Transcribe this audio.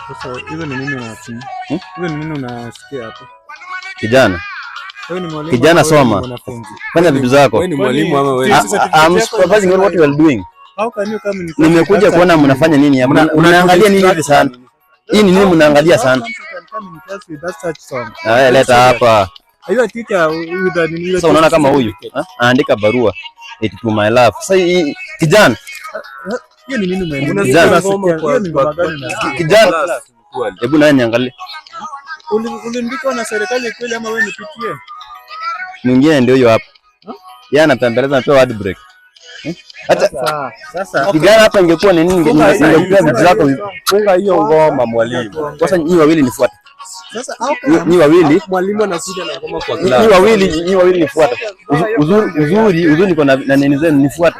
Sasa hizo ni nini unasikia? Hmm? Hizo ni nini unasikia hapo? Kijana, Wewe ni mwalimu Kijana, ama wewe ni soma. mwanafunzi? Fanya vitu zako. Wewe ni mwalimu ama wewe? I'm supervising what you are doing. How can you come in Nimekuja kuona mnafanya nini hapa. Mnaangalia nini hivi sana? Hii ni nini mnaangalia sana? How come you can come in class with that such song? Haya, leta hapa. Are you a teacher with a Sasa unaona kama huyu, ha? Andika barua eti to my love. Sasa hii kijana, Hiyo ni nini umeandika? Kijana. Hiyo ni ngoma gani unasikia? Kijana. Hebu naye niangalie. Uliandikwa na serikali kweli ama wewe ni PTA? Mwingine ndio huyo hapa. Yeye anatembeleza, anapewa hard break. Eh? Hata Sasa kijana hapa ingekuwa ni nini, ingekuwa vitu zako. Funga hiyo ngoma, mwalimu. Sasa nyinyi wawili nifuate. Sasa how come Nyinyi wawili Mwalimu anakuja na ngoma kwa nyinyi class. wawili nyinyi wawili nifuate. Uzuri uzuri uzuri niko na nini zenu, nifuate.